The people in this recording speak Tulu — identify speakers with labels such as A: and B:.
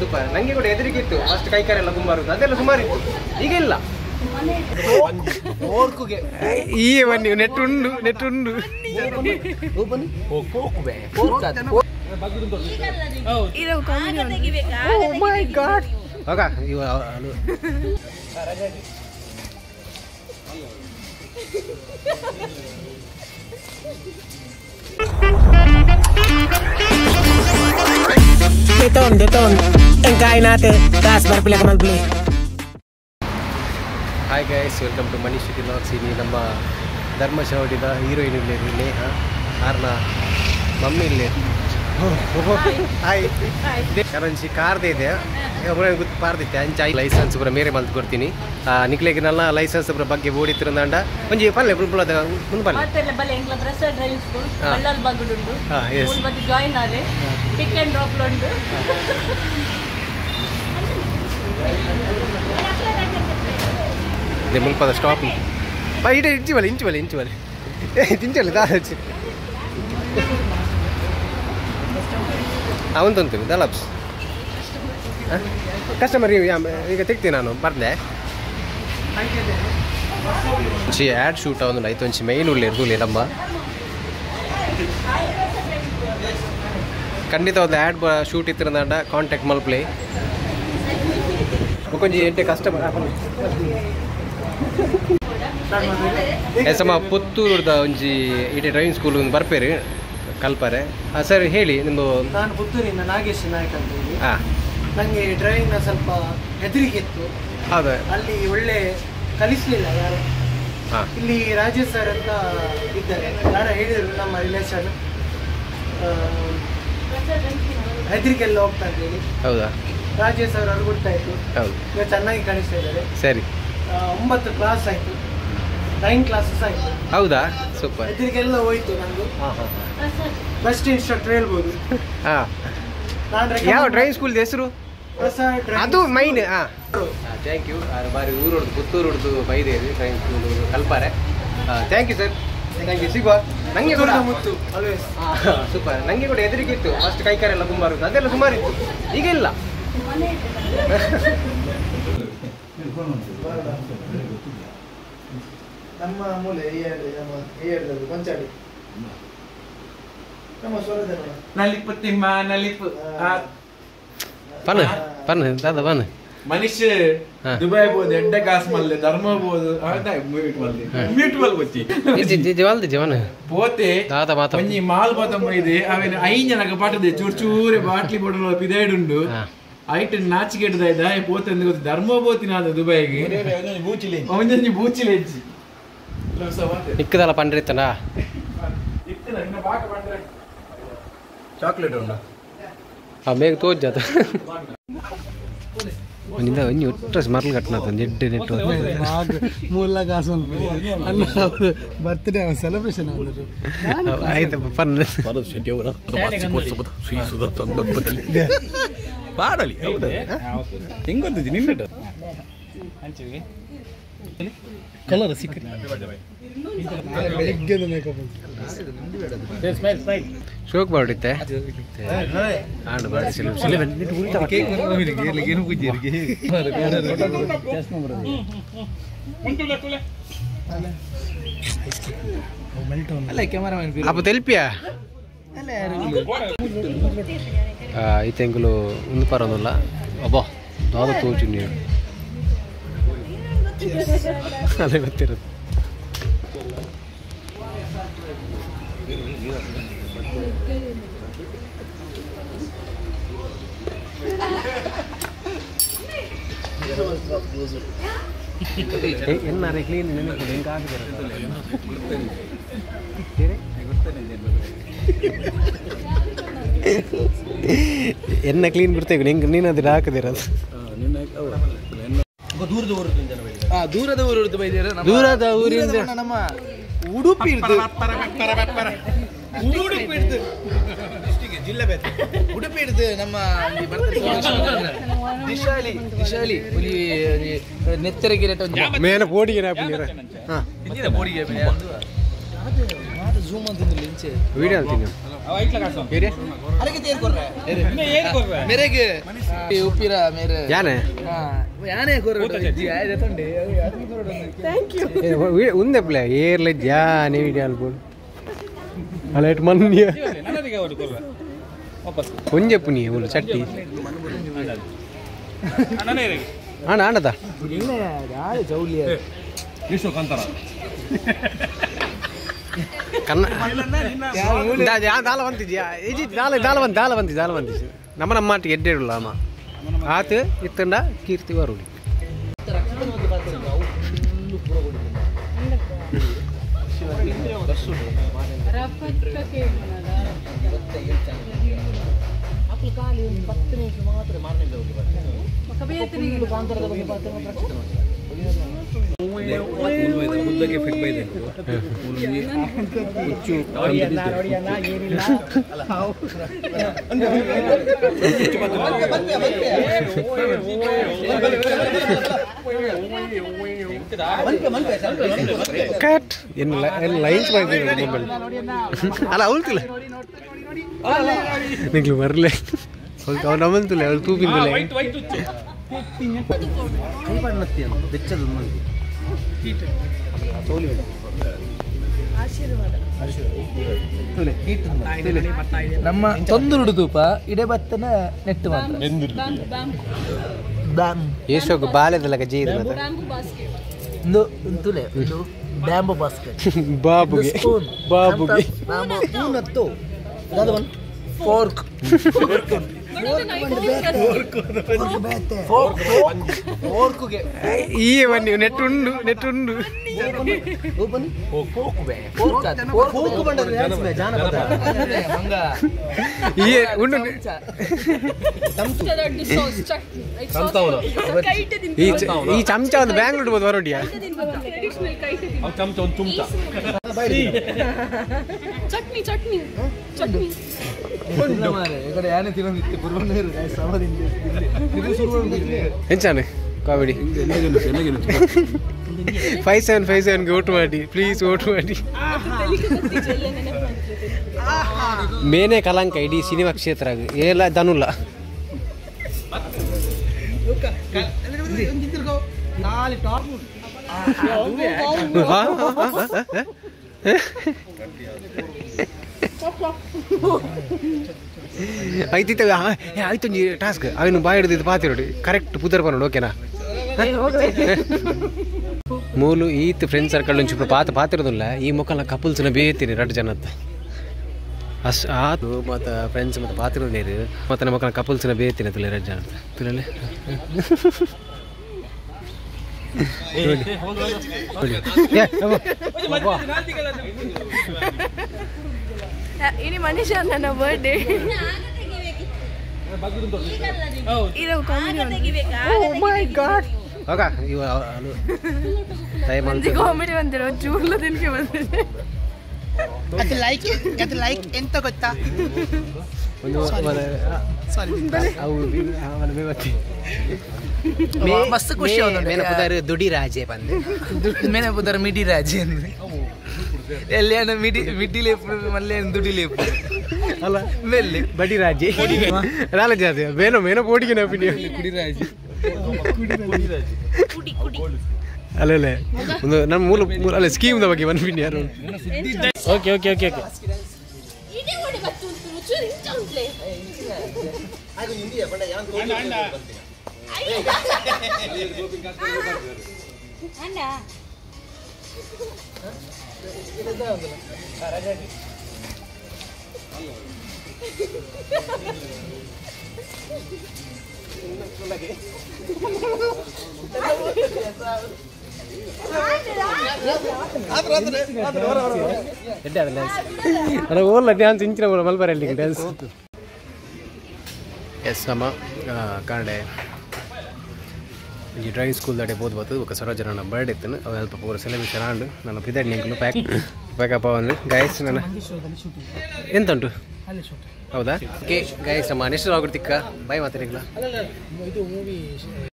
A: ಸೂಪರ್. ನನಗೆ ಕೂಡ ಹೆದರಿಕೆ ಇತ್ತು ಫಸ್ಟ್ ಕೈಕಾರೆಲ್ಲ ಗುಂಬಾರುದು, ಅದೆಲ್ಲ ಸುಮಾರು ಇತ್ತು, ಈಗ ಇಲ್ಲ. ಈ ಬನ್ನಿ ನೆಟ್ ಉಂಡು ನೆಟ್ ಉಂಡು. ಮೈ ಗಾಡ್. ಹೋಗ ಇವ
B: Deton, deton. Ang kain natin. Taas para pila ka mag-play.
A: Hi guys, welcome to Manish Vlogs. ini ನಮ್ಮ ಧರ್ಮಶಾವಡಿದ ಹೀರೋಯಿನ್ ಇಲ್ಲೇರು ನೇಹ ಆರ್ನ ಮಮ್ಮಿ ಇಲ್ಲೇರು. ಹಾಯ್. ಕರಂಜಿ ಕಾರ್ದೆ ಇದೆ ಗೊತ್ತು ಪಾರ್ದಿತ್ತೆ ಅಂಚ ಲೈಸೆನ್ಸ್ ಪೂರ ಮೇರೆ ಮಲ್ತು ಕೊಡ್ತೀನಿ. ನಿಕ್ಲೆಗೆ ನಲ್ಲ ಲೈಸೆನ್ಸ್ ಪೂರ ಬಗ್ಗೆ ಓಡಿತ್ತಿರಂದಾಂಡ ಒಂಜಿ ಪಲ್ಲೆ ಬುಲ್ಬುಲದ ಮುಂದೆ ಪಲ್ಲೆ
C: ಮಾತೆಲ್ಲ ಬಲೆ ಎಂಗ್ಲ ಪ್ರಸಾದ್ ಡ್ರೈವಿಂಗ್ ಸ್ಕೂಲ್ ಬಳ್ಳಾಲ್ ಬಾಗುಡುಂಡು ಮೂರು ಬಗ್ಗೆ ಜಾಯಿನ್ ಆದೆ ಪಿಕ್ ಅಂಡ್ ಡ್ರಾಪ್ ಉಂಡು.
A: ಮುಲ್ಪದ ಸ್ಟಾಪ್ ಬಾ ಇಡ ಇಂಚಿ ಬಲೆ ಇಂಚಿ ಬಲೆ ಇಂಚಿ ಬಲೆ ತಿಂಚಲ್ಲ ದಾಚಿ ಅವಂತಂತು ದಲಪ್ಸ್ ಕಸ್ಟಮರ್ ಈಗ ತೆಗ್ತೀನಿ ನಾನು ಬರ್ದೆ. ಒಂಚಿ ಆ್ಯಡ್ ಶೂಟ್ ಒಂದು ಐತೆ ಒಂಚಿ ಮೈನ್ ಉಳ್ಳಿ ಇರ್ದುಲಿ ನಮ್ಮ ಖಂಡಿತ ಒಂದು ಆ್ಯಡ್ ಶೂಟ್ ಇತ್ತಿರಂದಾಂಡ ಕಾಂಟ್ಯಾಕ್ಟ್ ಮಲ್ಪ್ಲಿ ಒಂಜಿ ಎಂಟೆ ಕಸ್ಟಮರ್ ಎಸಮ ಪುತ್ತೂರುದ ಒಂಜಿ ಇಡೀ ಡ್ರೈವಿಂಗ್ ಸ್ಕೂಲ್ ಒಂದು ಬರ್ಪೇರು ಕಲ್ಪರೆ. ಸರ್ ಹೇಳಿ ನಿಮ್ಮದು.
D: ನಾನು ಪುತ್ತೂರಿಂದ ನಾಗೇಶ್ ನಾಯಕ್ ಅಂತ ಹೇಳಿ. ನನಗೆ ಡ್ರೈವಿಂಗ್ನ ಸ್ವಲ್ಪ ಹೆದರಿಕೆ ಇತ್ತು.
A: ಹೌದು.
D: ಅಲ್ಲಿ ಒಳ್ಳೆ ಕಲಿಸಲಿಲ್ಲ ಯಾರು. ಇಲ್ಲಿ ರಾಜೇಶ್ ಸರ್ ಅಂತ ಇದ್ದಾರೆ, ಯಾರು ಹೇಳಿದರು ನಮ್ಮ ರಿಲೇಷನ್ ಹೆದರಿಕೆ ಎಲ್ಲ ಹೋಗ್ತಾ ಅಂತ ಹೇಳಿ.
A: ಹೌದಾ?
D: ರಾಜೇಶ್ ಸರ್ ಅವ್ರು ಕೊಡ್ತಾ ಇತ್ತು.
A: ಹೌದು.
D: ಈಗ ಚೆನ್ನಾಗಿ ಕಲಿಸ್ತಾ ಇದ್ದಾರೆ.
A: ಸರಿ.
D: 9 ಕ್ಲಾಸ್ ಆಯಿತು, 9 ಕ್ಲಾಸಸ್ ಆಯಿತು.
A: ಹೌದಾ? ಸೂಪರ್.
D: ಹೆದರಿಕೆಲ್ಲ ಹೋಯ್ತು ನಂದು. ಬೆಸ್ಟ್ ಇನ್ಸ್ಟ್ರಕ್ಟರ್ ಹೇಳ್ಬೋದು.
A: ಯಾವ ಡ್ರೈವಿಂಗ್ ಸ್ಕೂಲ್ ಹೆಸರು? ಅದು ಮೈನ್. ಹಾಂ, thank you. ಬಾರಿ ಊರೊಡ್ದು ಪುತ್ತೂರು ಹೊಡ್ದು ಬೈದೇವಿ ಡ್ರೈವಿಂಗ್ ಸ್ಕೂಲ್ ಕಲ್ಪಾರೆ. Thank you sir, thank you. ಸಿಗುವ. ನನಗೆ ಕೂಡ
D: ಮುತ್ತು ಆಲ್ವೇಸ್.
A: ಸೂಪರ್. ನನಗೆ ಕೂಡ ಹೆದರಿಕೆ ಇತ್ತು ಫಸ್ಟ್ ಕೈಕಾರೆಲ್ಲ ಗುಂಬಾರುದು, ಅದೆಲ್ಲ ಸುಮಾರು ಇತ್ತು, ಈಗ ಇಲ್ಲ.
D: ನಮ್ಮ ಮೂಲೆ ನಮ್ಮ ಏರಿಯಾದಲ್ಲಿ ಕೊಂಚಾಡಿ ನಮ್ಮ ಸ್ವರದ
E: ನಲಿಪು ತಿಮ್ಮ ನಲಿಪು
A: ಪನ್ ಪನ್ ದಾದ ಪನ್
E: ಮನುಷ್ಯ ದುಬೈ ಬೋದು ಎಡ್ಡೆ ಕಾಸು ಮಲ್ಲೆ ಧರ್ಮ ಬೋದು ಮ್ಯೂಟ್ ಮಲ್ಲೆ ಮ್ಯೂಟ್ ಮಲ್ ಬಚ್ಚಿ
A: ಜೀವಲ್ದ ಜೀವನ
E: ಪೋತೆ
A: ದಾದ ಮಾತ
E: ಒಂಜಿ ಮಾಲ್ ಬೋತಮ್ಮ ಇದೆ ಅವೇನು ಐನ್ ಜನಕ ಪಾಟದೆ ಚೂರು ಚೂರೆ ಬಾಟ್ಲಿ ಬೋಟಲ್ ಪಿದೇಡುಂಡು ಐಟ್ ನಾಚಿಕೆಟ್ಟದ ದಾಯ ಪೋತೆ ಅಂದ್ ಗೊತ್ತು ಧರ್ಮ ಬೋತಿ ನಾನು ದುಬೈಗೆ ಒಂಜೊಂಜಿ ಬೂಚಿಲೆಜ್ಜಿ
A: ನಿಕ್ಕದಲ್ಲ ಪಂಡ್ರಿತ್ತನ
E: ಚಾಕ್ಲೇಟ್ ಉಂಟಾ?
A: ಆ ಮೇಘ ತೋಜ್ ಜಾತ ಒಂದಿಂದ ಒಂಜಿ ಒಟ್ಟ ಮರಲ್ ಕಟ್ಟನ ಎಡ್ಡೆ ನೆಟ್ಟು
D: ಮೂಲ ಕಾಸು ಅಲ್ಲ ಬರ್ತ್ಡೇ ಸೆಲೆಬ್ರೇಷನ್
A: ಆಯ್ತು ಪನ್
E: ಪಾಡಲಿ ಹೆಂಗೊತ್ತಿದ್ದಿ ನಿನ್ನ
D: ಕಲರ್ ಸಿಕ್ಕ ಬೆಳಿಗ್ಗೆ ಮೇಕಪ್
A: ಶೋಕ್ ಬಾಡಿತ್ತೆ ಆಂಡ್ ಬಾಡಿ ಸಿಲು ಸಿಲು ಅಪ್ಪ ತೆಲ್ಪಿಯಾ ಈ ತೆಂಗುಲು ಒಂದು ಪರದಲ್ಲ ಅಬ್ಬಾ ದಾದ ತೋಚು ನೀರು ಅದೇ ಗೊತ್ತಿರೋದು. ಎನ್ನಾರೆ ಕ್ಲೀನ್ ನೆನಪು ಹೆಂಗೆ ಎನ್ನ ಕ್ಲೀನ್ ಬಿಡ್ತೇವೆ ಹೆಂಗೆ ನೀನು ಅದನ್ನ ಹಾಕದಿರೋದು.
E: ದೂರದ ಊರು
A: ದೂರದ ಊರಿಂದ
D: ನಮ್ಮ ಉಡುಪಿ ಉಡುಪಿ ಜಿಲ್ಲೆ ಬೇರೆ ಉಡುಪಿ ಹಿಡಿದು ನಮ್ಮ
E: ದಿಶಾಲಿ ದಿಶಾಲಿ ಹುಲಿ ನೆತ್ತರಗಿರೆ
A: ಮೇನ ಬೋಡಿಗೆ
E: ಬೋಡಿಗೆ
D: ಝೂಮ್ ಅಂತ ಇಂಚೆ
A: ವಿಡಿಯೋ ಅಂತೀನಿ. ಚಟ್ಟಿ ಅಣ್ಣ ಅಣ್ಣದ ಕನ್ನ ದಾಲ ಬಂತಿದ್ಯಾ ದಾಲ ದಾಲ ಬಂದು ದಾಲ ಬಂದಿ ದಾಲ ಬಂದಿದ್ದು ನಮ್ಮ ನಮ್ಮ ಮಾಟಿಗೆ ಎಡ್ಡೆಡುಲ್ಲ ಅಮ್ಮ ಆತು ಇತ್ತಂಡ ಕೀರ್ತಿ ಬರುಡಿ ಕಟ್ ಏನು ಲೈನ್ಸ್ ಮೊಬೈಲ್ ಅಲ್ಲ ಅವಳ್ತಿಲ್ಲ ನಿಂಗೆ ಬರಲೇ ಅವ್ನು ನಮ್ಮಂತಿಲ್ಲ ಅವಳು ತೂಪಿಂದಿಲ್ಲ
D: ನಮ್ಮ ತೊಂದರೆ ತೂಪ ಇಡೆ ಬತ್ತನ ನೆಟ್ಟು ಮಾತ್ರ
A: ಏಸೋಗು ಬಾಲೆದಲ್ಲ ಗಜಿ
D: ಬ್ಯಾಂಬೋ ಬಾಸ್ಕೆಟ್
A: ಬಾಬುಗೆ ಬಾಬುಗೆ
D: ಫೋರ್ಕ್
A: ಈ ಬನ್ನಿ ನೆಟ್ ಉಂಡು ನೆಟ್ ಉಂಡು ಈ ಉಂಡು ಈ ಚಮಚ ಒಂದು ಬ್ಯಾಂಗ್ಳೂರ್ ಬೋದು ಬರೋಡಿಯಾ
C: ಚಟ್ನಿ ಚಟ್ನಿ ಚಟ್ನಿ
A: ಎಂಚಾನೆ ಕಾಮಿಡಿ 5757 ಗೆ ಓಟ್ ಮಾಡಿ ಪ್ಲೀಸ್ ಓಟ್ ಮಾಡಿ. ಮೇನೆ ಕಲಂಕ ಇಡೀ ಸಿನಿಮಾ ಕ್ಷೇತ್ರ ಏಲ ದನುಲ್ಲ ಆಯ್ತಿತ್ತ ಆಯ್ತು ಟಾಸ್ಕ್ ಅವನು ಬಾಯ್ ಹಿಡಿದು ಪಾತಿರೋಡಿ ಕರೆಕ್ಟ್ ಪುದರ್ ಬರೋಡು ಓಕೆನಾ. ಮೂಲು ಈತ್ ಫ್ರೆಂಡ್ ಸರ್ಕಲ್ ಒಂಚೂರು ಪಾತ ಪಾತಿರೋದಿಲ್ಲ ಈ ಮುಖಲ್ಲ ಕಪಲ್ಸ್ನ ಬೇಯ್ತೀನಿ ಎರಡು ಜನತ್ತ ಅಷ್ಟು ಆತು ಮತ್ತು ಫ್ರೆಂಡ್ಸ್ ಮತ್ತು ಪಾತಿರೋದು ನೀರು ಮತ್ತು ನಮ್ಮ ಮಕ್ಕಳ ಕಪಲ್ಸ್ನ ಬೇಯ್ತೀನಿ ತುಲೆ ಎರಡು ಜನ ತುಲಲ್ಲಿ
C: ಇನಿ ಮನುಷ್ಯ ನನ್ನ ಬರ್ಡೇ ಇದು ಕಾಮಿಡಿ.
A: ಓ ಮೈ ಗಾಡ್ ಹೋಗ ಇವ ಅಲು ಟೈಮ್ ಅಂತ
C: ಕಾಮಿಡಿ ಬಂದಿರೋ ಚೂರ್ಲ ತಿನ್ಕೆ ಬಂದಿದೆ.
D: ಅದು ಲೈಕ್ ಅದು ಲೈಕ್ ಎಂತ ಗೊತ್ತಾ
A: ಒಂದು
D: ಸಾರಿ
A: ಅವು ಅವನ ಬೇವತಿ
D: ಮಸ್ತ್ ಖುಷಿ ಆವೊಂದುಂಡು.
A: ಮೇನ ಪುದರ್ ದುಡಿ ರಾಜೆ ಬಂದೆ
D: ಮೇನ ಪುದರ್ ಮಿಡಿ ರಾಜೆ ಅಂದೆ ಎಲ್ಲಿಯಾನ ಮಿಡಿ ಮಿಡಿ ಲೇಪು ಮಲ್ಲೇನು ದುಡಿ ಲೇಪು
A: ಅಲ್ಲ
D: ಮೆಲ್ಲಿ
A: ಬಡಿ ರಾಜೆ ರಾಜೆ ಅದೇ ಮೇನೋ ಮೇನೋ ಪೋಟಿಗೆ ನಪಿನಿ
E: ಕುಡಿ ರಾಜೆ
C: ಕುಡಿ ಕುಡಿ
A: ಅಲ್ಲ ಅಲ್ಲ ಒಂದು ನಮ್ಮ ಮೂಲ ಅಲ್ಲ ಸ್ಕೀಮ್ the ಬಗ್ಗೆ ಬಂದ್ಬಿನಿ ಯಾರು.
B: ಓಕೆ ಓಕೆ ಓಕೆ ಓಕೆ
C: ಇದೇ ಒಡೆ ಬತ್ತುಂಟು ಚೂರು ಇಂಚ ಉಂಟ್ಲೆ ಅಣ್ಣ
A: ಓಲ್ಲ ಡ್ಯಾನ್ಸ್ ಇಂಚಿನ ಮಲ್ಬರಲ್ಲಿ ಡ್ಯಾನ್ಸ್. ಎಸ್ ನಮ್ಮ ಕಾಂಡೆ ಈ ಡ್ರೈವಿಂಗ್ ಸ್ಕೂಲ್ ದಾಡೆ ಬೋದು ಬರ್ತದೆ ఒక ಸರೋಜನ ಬರ್ಡೇ ಇತ್ತು ಅವು ಅಲ್ಪ ಪೂರ ಸೆಲೆಬ್ರೇಷನ್ ಆಂಡು ನನ್ನ ಪಿದಾಡಿ ನಿಂಕಲು ಪ್ಯಾಕ್ ಪ್ಯಾಕಪ್ ಒಂದು ಗೈಸ್ ನನ್ನ ಎಂತ ಉಂಟು ಹೌದಾ. ಓಕೆ ಗೈಸ್ ನಮ್ಮ ನೆಕ್ಸ್ಟ್ ಆಗುತ್ತಿಕ್ಕ ಬಾಯ್ ಮಾತಾಡಿಲ್ಲ.